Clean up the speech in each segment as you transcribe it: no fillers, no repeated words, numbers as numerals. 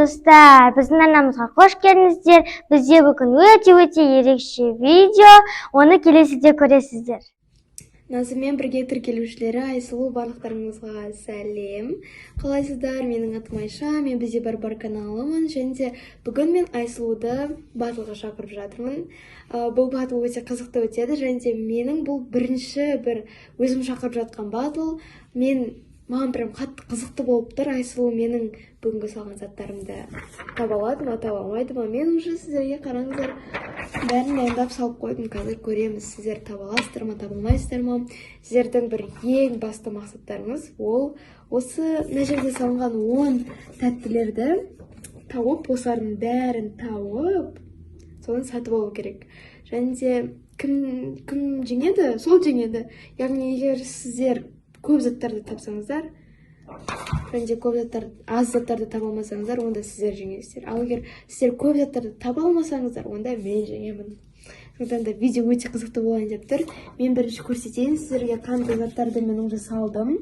Достар, біздің арнамызға қош келдіңіздер. Бізде бүгін өте-өте ерекше видео, оны келесіде көресіздер. Назыммен бірге тіркелушілері, Айсұлу, барлықтарыңызға сәлем! Қалайсыздар? Менің атым Айша, мен «Бізде бар бар» каналымын және де бүгін мен Айсұлуды батылға шақырып жатырмын. Бұл батыл өте қызықты өтеді және де менің бұл бірінші бір өзім шақырып жатқан батыл. Маған прям қатты қызықты болып тұр, Айсұлу менің бүгінгі салған заттарымды таба алады ма, таба алмайды ма. Мен уже сіздерге, қараңыздар, бәрін дайындап салып қойдым. Қазір көреміз, сіздер таба аласыздар ма, таба алмайсыздар ма. Сіздердің бір ең басты мақсаттарыңыз ол осы мына жерде салынған 10 тәттілерді тауып, осылардың бәрін тауып, соны сатып алу керек. Және де кім кім жеңеді, сол жеңеді. Яғни егер сіздер көп заттарды тапсаңыздар және де көп заттар, аз заттарды таба алмасаңыздар, онда сіздер жеңесіздер. Ал егер сіздер көп заттарды таба алмасаңыздар, онда мен жеңемін. Сондықтан да видео өте қызықты болайын деп тұр. Мен бірінші көрсетейін сіздерге, қандай заттарды мен уже салдым.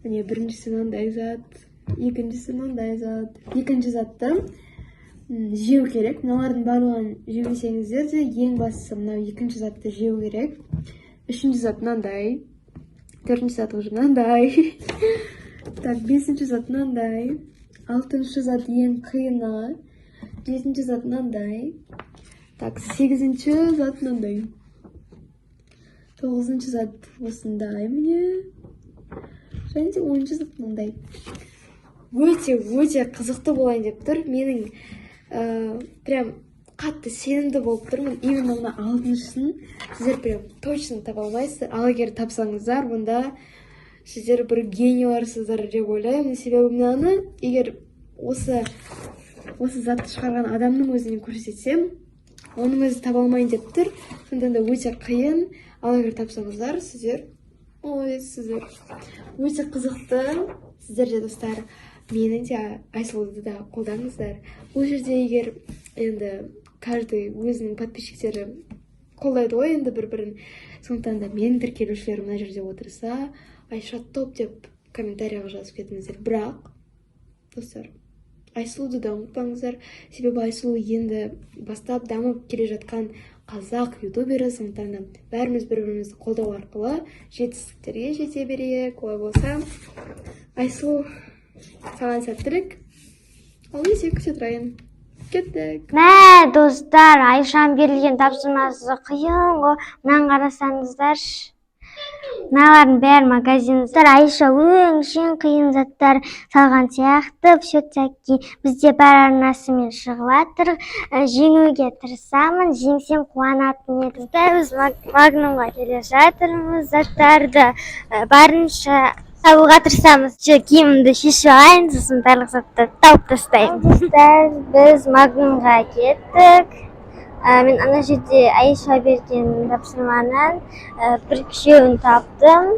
Міне, біріншісі мынандай зат, екіншісі мынандай зат. Екінші затты жеу керек. Мыналардың барлығын жемесеңіздер де, ең бастысы мынау екінші затты жеу керек. Үшінші зат мынандай, төртінші зат уже мынандай, так, бесінші зат мынандай, алтыншы зат ең қиыны, жетінші зат мынандай, так, сегізінші зат мынандай, тоғызыншы зат осындай, міне, және де 10-шы зат мынандай. Өте өте қызықты болайын деп тұр. Менің прям қатты сенімді болып тұрмын, именно мына алтыншысын сіздер прям точно таба алмайсыздар. Ал егер тапсаңыздар, онда сіздер бір генийларсыздар деп ойлаймын. Себебі мынаны егер осы затты шығарған адамның өзіне көрсетсем, оның өзі таба алмайын деп тұр. Сондықтан да өте қиын. Ал егер тапсаңыздар, сіздер молодецсіздер. Өте қызықты. Сіздер де, достар, мені де, Айсұлуды да қолдаңыздар. Бұл жерде егер енді каждый өзінің подписчиктері қолдайды ғой енді бір бірін. Сондықтан да менің тіркелушілерім мына жерде отырса, «Айша топ» деп комментарийға жазып кетіңіздер. Бірақ, достар, Айсұлуды да ұмытпаңыздар, себебі Айсұлу енді бастап дамып келе жатқан қазақ ютубері. Сондықтан да бәріміз бір бірімізді қолдау арқылы жетістіктерге жете берейік. Олай болса, Айсұлу, саған сәттілік. Ал мен сені күте тұрайын. Кеттік. Мә, достар, Айшаның берілген тапсырмасы қиын ғой. Мынаны қарасаңыздаршы, мыналардың бәрі магазин. Достар, Айша өңшең қиын заттар салған сияқты. Все таки бізде бар арнасымен шығып жатыр. Жеңуге тырысамын, жеңсем, қуанатын едім. Достар, біз Магнумға келе жатырмыз. Заттарды барынша табуға тырысамыз. Все, киімімді шешіп алайын, сосын барлық заттарды тауып тастаймын. Достар, біз Магнумға кеттік. Мен ана жерде Айша берген тапсырманың бір үшеуін таптым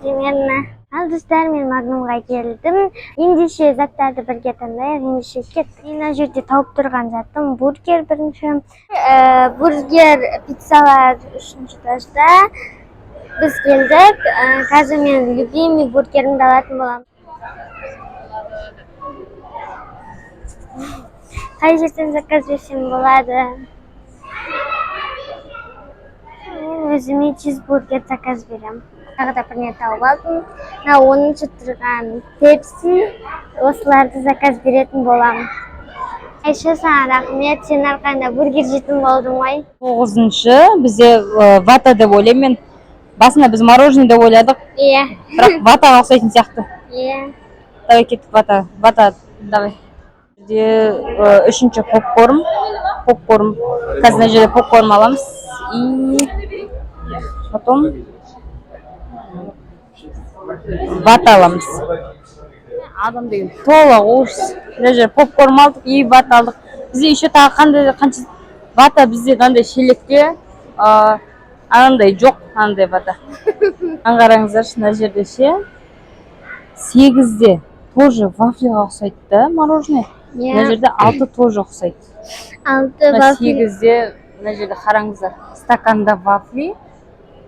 примерно. Ал, достар, мен Магнумға келдім. Ендеше заттарды бірге таңдайық. Ендеше, кеттік. Мен мына жерде тауып тұрған затым бургер бірінші. Бургер, пиццалар үшінші этажда. Біз келдік. Қазір мен любимый бургерімді алатын боламын. Қай жерден заказ берсем болады? Мен өзіме чизбургер заказ беремін. Тағы да бірне тауып алдым. Мына 10-шы тұрған пепси, осыларды заказ беретін боламын. Айша, саған рахмет, сенің арқаңда бургер жейтін болдым ғой. Тоғызыншы бізде вата деп ойлаймын мен. Басында біз мороженое деп ойладық, бірақ ватаға ұқсайтын сияқты. Давай, кеттік, вата, вата, давай. Бізде үшінші попкорн, попкорн. Қазір мына жерде попкорн аламыз и потом вата аламыз. Адам деген тола, ужас. Мына жерде попкорн алдық и вата алдық. Бізде еще тағы қандай, қанша вата? Бізде мынандай шелекте, анандай жоқ, анандай вата. Мынаны қараңыздаршы, мына жерде ше, сегізде тоже вафлиға ұқсайды да, мороженое. Мына жерде алты тоже ұқсайды. Алты Мына вафли. сегізде мына жерде, қараңыздар, стаканда вафли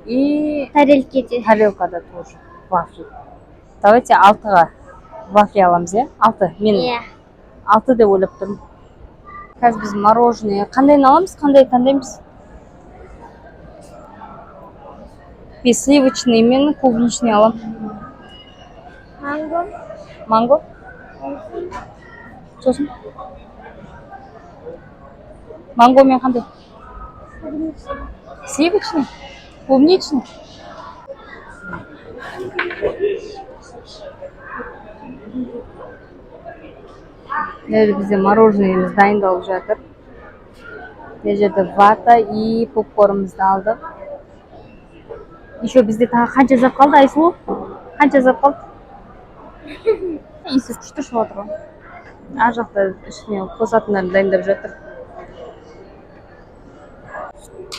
и Тарелкеде. тарелкада тоже вафли. Давайте алтыға вафли аламыз, иә, алты мен. Иә. Алты деп ойлап тұрмын. Қазір біз мороженое қандайын аламыз, қандай таңдаймыз? Мен сливочный мен клубничный аламын. Манго. Манго, сосын манго мен қандай? Сливочный, клубничный. Мына жерде бізде мороженое міз дайындалып жатыр. Мына жерде вата и попкорнымызды алдық. Еще бізде тағы қанша зат қалды, Айсұлу? Қанша зат қалды? Иісі күшті шығып жатыр ғой. Ар жақта үстіне қосатындарын дайындап жатыр.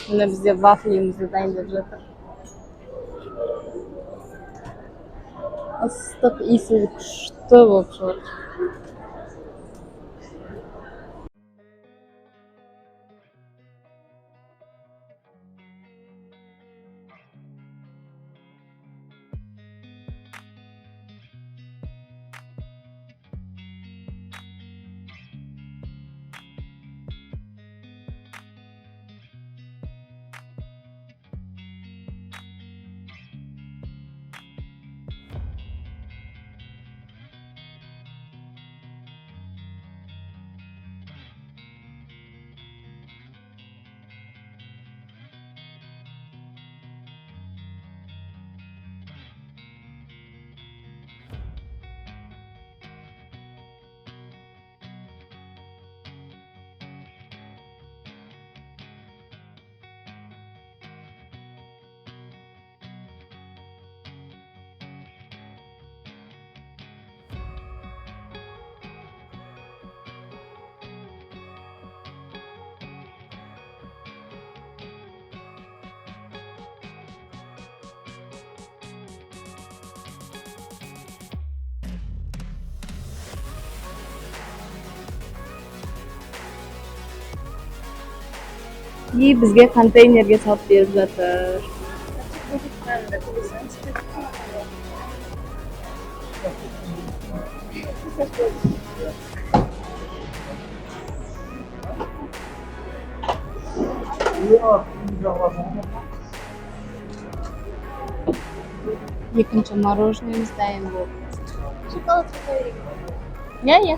Мына бізде вафлимізді дайындап жатыр. Ыстық, иісі күшті болып шығып жатыр. И бізге контейнерге салып беріп жатыр. Екінші мороженое міз дайын болды. Шоколад. Иә.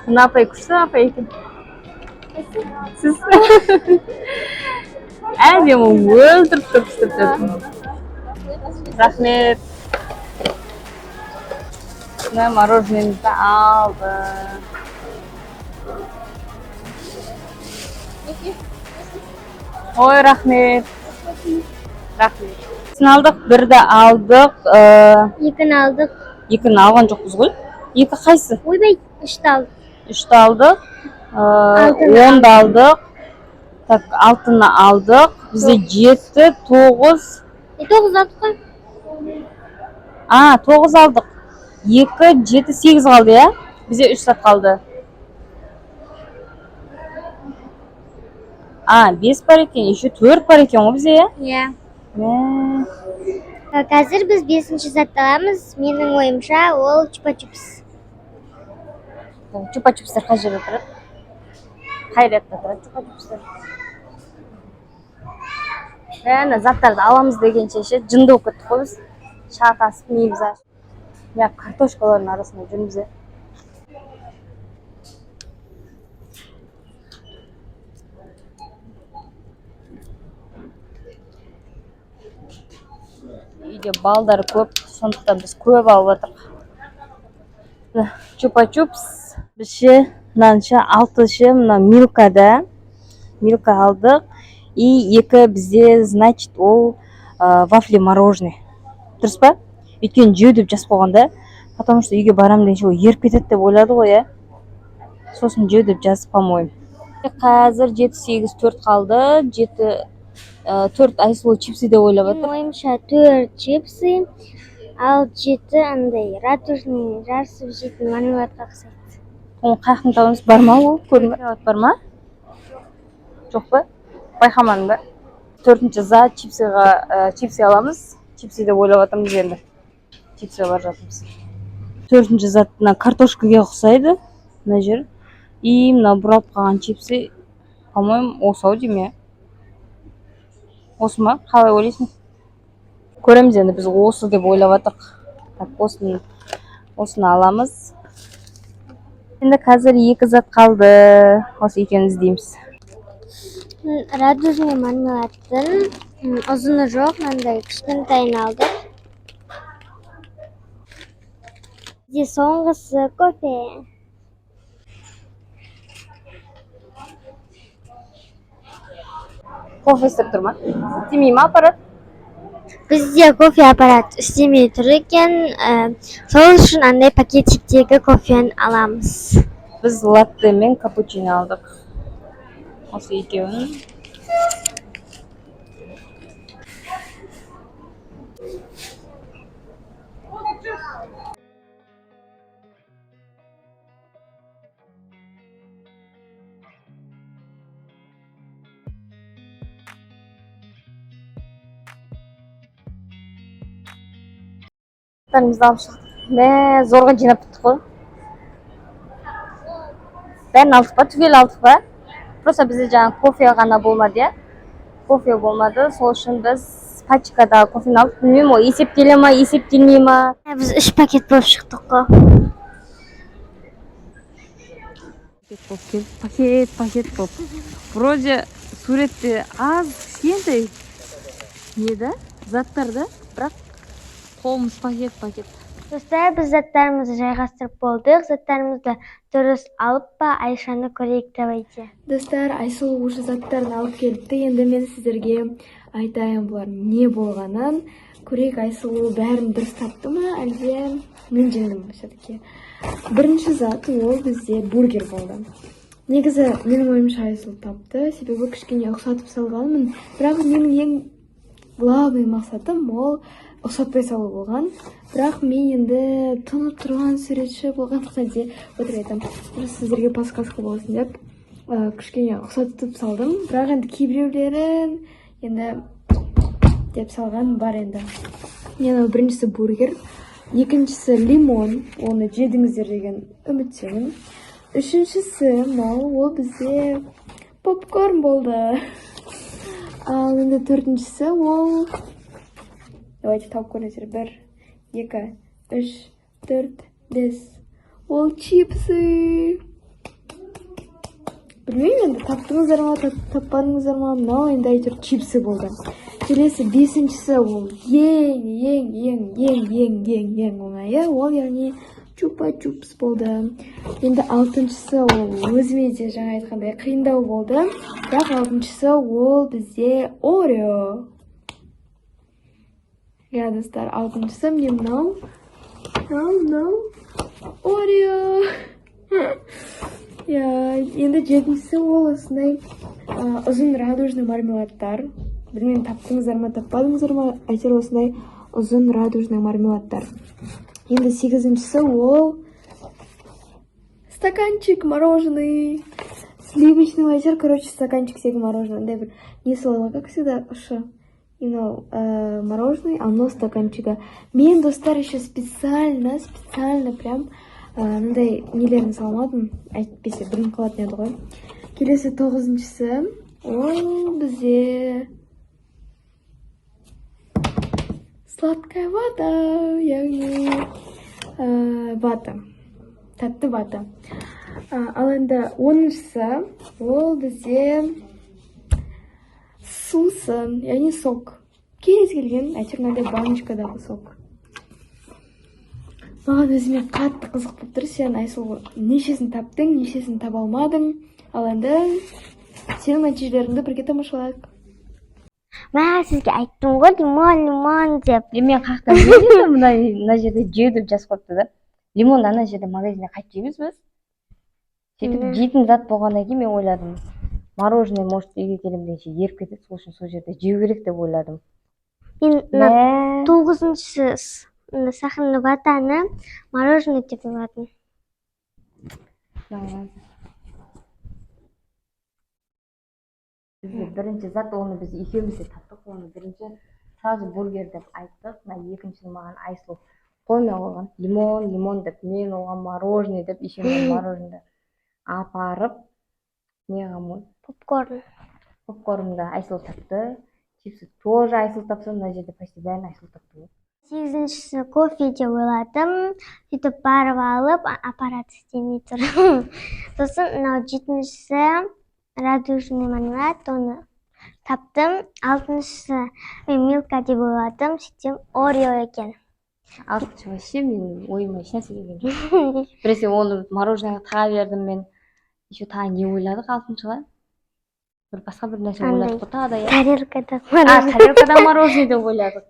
Мына апай күшті апай екен. Сіз әдемі өлтіріп тұрып істеп жатыр. Рахмет. Мына мороженое мізді алдық. Ой, рахмет. Рахмет. Алдық, бірді алдық. Екіні алдық. Екіні алған жоқпыз ғой. Екі қайсы? Ойбай, үшті алдық. Үшті алдық. Алтыны. Онды алдық. Так, алтыны алдық. Бізде жеті, тоғыз. Тоғыз алдық қой. А, тоғыз алдық. Екі, жеті, сегіз қалды, иә? Бізде үш зат қалды. А, бес бар екен, еще төрт бар екен ғой бізде, иә? Иә. Мә. Қазір біз бесінші затты аламыз. Менің ойымша, ол чупа-чупс. Чупа-чупстар қай жерде тұрады? Қай ряд та тұрады чупа-чупстар? Ана заттарды аламыз дегенше ше, жынды болып кеттік қой біз. Шатасып, миымыз ашып. Мына картошкалардың арасында жүрміз, иә. Үйде балдар көп, сондықтан біз көп алып жатырмық. Чупа-чупс. Біз ше, мынаны ше, алты ше, мына Милкада. Милка алдық. И екі бізде, значит, ол вафли мороженое. Дұрыс па? Өйткені жеу деп жазып қойған да. Потому что үйге барамын дегенше ол еріп кетеді деп ойлады ғой, иә. Сосын жеу деп жазып, по-моему. Қазір жеті, сегіз, төрт қалды. Жеті, төрт Айсұлу чипсы деп ойлап Менің жатыр. ойымша, төрт чипсы, ал жеті андай радужный жарысып жейтін мармеладқа ұқсайды. Оны қаяқтан табамыз? Бар ма ол? Көрдің бе? Бар ма? Жоқ па? Байқамадың ба? Төртінші зат чипсыға, чипсы аламыз. Чипсы деп ойлап жатырмыз енді. Чипсыға бара жатырмыз. Төртінші зат мына картошкаға ұқсайды мына жер. И мына бұралып қалған чипсы, по-моему, осы ау деймін, иә. Осы ма? Қалай ойлайсың? Көреміз енді, біз осы деп ойлап жатырмық. Так, осыны аламыз. Енді қазір екі зат қалды. Осы екеуін іздейміз. Радужный мармеладтың ұзыны жоқ, мынандай кішкентайын алдық. Бізде соңғысы кофе. Кофе істеп тұр ма? Істемей ма аппарат? Бізде кофе аппарат істемей тұр екен, сол үшін андай пакетиктегі кофені аламыз. Біз латте мен капучино алдық. Осы екеуін. Заттарымызды алып шықтық. Мә, зорға жинап біттік қой. Бәрін алдық па? Түгел алдық па? Просто бізде жаңа кофе ғана болмады, иә? Кофе болмады, сол үшін біз пачкадағы кофені алдық. Білмеймін, ол есептеле ма, есептелмей ма? Біз 3 пакет болып шықтық қой. Пакет болып келді. Пакет, пакет болып. Вроде суретте аз кішкентай не да, заттар да, бірақ қолымыз пакет, пакет. Достар, біз заттарымызды жайғастырып болдық. Заттарымызды дұрыс алып па, Айшаны көрейік, давайте. Достар, Айсұлу уже заттарын алып келіпті. Енді мен сіздерге айтайын бұлар не болғанын. Көрейік, Айсұлу бәрін дұрыс тапты ма, әлде мен жеңдім бе все-таки. Бірінші зат ол бізде бургер болды. Негізі менің ойымша Айсұлу тапты, себебі кішкене ұқсатып салғанмын. Бірақ менің ең главный мақсатым ол ұқсатпай салу болған. Бірақ мен енді тұнып тұрған суретші болғандықтан де өтірік айтамын. Просто сіздерге подсказка болсын деп, кішкене ұқсатып салдым. Бірақ енді кейбіреулерін енді деп салған бар енді. Мен біріншісі бургер, екіншісі лимон, оны жедіңіздер деген үміттемін. Үшіншісі мынау, ол бізде попкорн болды. Ал енді төртіншісі ол, давайте тауып көріңіздер. 1, 2, 3, 4, 5. Ол чипсы. Білмеймін енді, таптыңыздар ма, таппадыңыздар ма, мынау енді әйтеуір чипсы болды. Келесі бесіншісі ол ең, ең, ең, ең, ең, ең, ең оңайы, ол яғни чупа-чупс болды. Енді алтыншысы ол өзіме де жаңа айтқандай қиындау болды. Бірақ алтыншысы ол бізде Орео. Иә, достар, алтыншысы міне мынау. Мынау, мынау Орео. Иә, енді жетіншісі ол осындай, ұзын радужный мармеладтар. Білмеймін, таптыңыздар ма, таппадыңыздар ма, әйтеуір осындай ұзын радужный мармеладтар. Енді сегізіншісі ол стаканчик мороженый. Сливочный әйтеуір, стаканчиктегі мороженое. Андай бір не солай, как всегда, ұшы. И мынау, мороженое, а мынау стаканчигі. Мен, достар, еще специально, специально прям, мындай нелерін салмадым, әйтпесе білініп қалатын еді ғой. Келесі тоғызыншысы ол бізде сладкая вата, яғни, вата, тәтті вата. Ал енді оныншысы ол бізде сусын, яғни сок. Кез келген, әйтеуір мынандай баночкадағы сок. Маған өзіме қатты қызық болып тұр. Сен, Айсұлу, нешесін таптың, нешесін таба алмадың. Ал енді сенің нәтижелеріңді бірге тамашалайық. Мә, сізге айттым ғой, лимон, лимон деп. Мен қаяқтан білейін, мына жерде жеу деп жазып қойыпты да. Лимонды ана жерде магазинде қайтып жейміз біз. Сөйтіп жейтін зат болғаннан кейін мен ойладым, мороженое может үйге келемін дегенше еріп кетеді, сол үшін сол жерде жеу керек деп ойладым. Мен мына Мә. тоғызыншысы сахарный ватаны мороженое деп ойладым. Бізде бірінші зат, оны біз екеуміз де таптық, оны бірінші Сразу бургер деп айттық. Мына екіншіні маған Айсұлу қолмен қойған, лимон, лимон деп, мен оған мороженое деп, еще мен мороженое апарып не қыламын ғой. Попкорн. Попкорнды Айсұлу тапты, чипсы тоже Айсұлу тапса. Мына жерде почти бәрін Айсұлу тапты ғой. Сегізіншісі кофе деп ойладым, сөйтіп барып алып, аппарат істемей тұр. Сосын мынау жетіншісі радужный мармелад, оны таптым. Алтыншысы мен Милка деп ойладым, сөйтсем, Орео екен. Алтыншы вообще менің ойыма ешнәрсе келген жоқ. Біресе оны мороженое ға таға бердім мен. Еще тағы не ойладық алтыншыға? Бір басқа бір нәрсе Андай. ойладық қой тағы да, иә. Тарелкада А, мороженое. Тарелкада мороженое деп ойладық.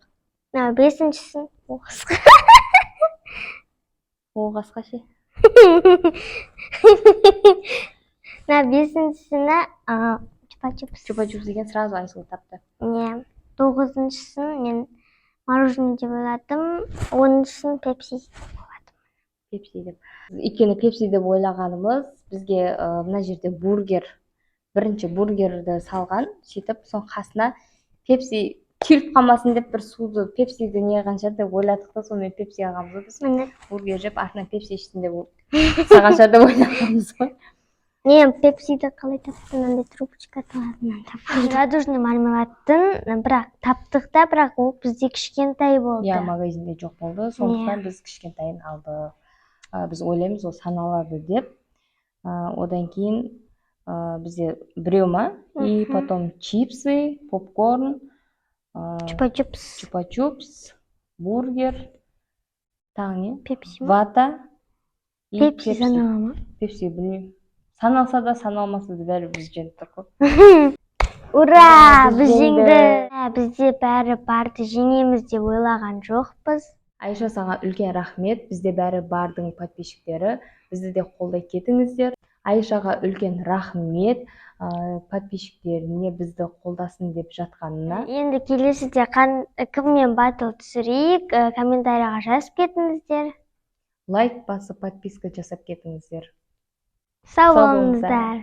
Мынау бесіншісін оқысқа. О, қасқа ше? Мына бесіншісіні Чупа Чупс. Чупа Чупс деген сразу Айсұлу тапты. Не, тоғызыншысын мен мороженое деп ойладым, 10-нысын Пепси деп ойладым. Пепси деп, өйткені Пепси деп ойлағанымыз бізге мына жерде бургер, бірінші бургерді салған, сөйтіп соның қасына Пепси түйіліп қалмасын деп бір суды, Пепсиді не қылған шығар деп ойладық та, сонымен Пепси алғанбыз ғой біз. Міне. Бургер жеп, артынан Пепси ішсін деп салған шығар деп ойлағанбыз ғой. Не, Пепсиді қалай таптым? Мынандай трубочка талабынан таптым. Радужный мармеладтың бірақ таптық та, бірақ ол бізде кішкентай болды. Иә, магазинде жоқ болды, сондықтан біз кішкентайын алдық. Біз ойлаймыз, ол саналады деп. Одан кейін бізде біреу ма и потом чипсы, попкорн, Чупа Чупс. Чупа Чупс, бургер, тағы не? Пепси ма? Вата и Пепси санала ма? Пепси білмеймін, саналса да, саналмаса да, бәрі біз жеңіп тұр ғой. Ура! Біз Біз жеңдік. жеңдік! Бізде бәрі барды жеңеміз деп ойлаған жоқпыз. Айша, саған үлкен рахмет. Бізде бәрі бардың подписчиктері, бізді де қолдай кетіңіздер. Айшаға үлкен рахмет подписчиктеріне бізді қолдасын деп жатқанына. Енді келесіде кіммен батл түсірейік, комментарийға жазып кетіңіздер. Лайк басып, подписка жасап кетіңіздер. Сау Сау болыңыздар. болыңыздар.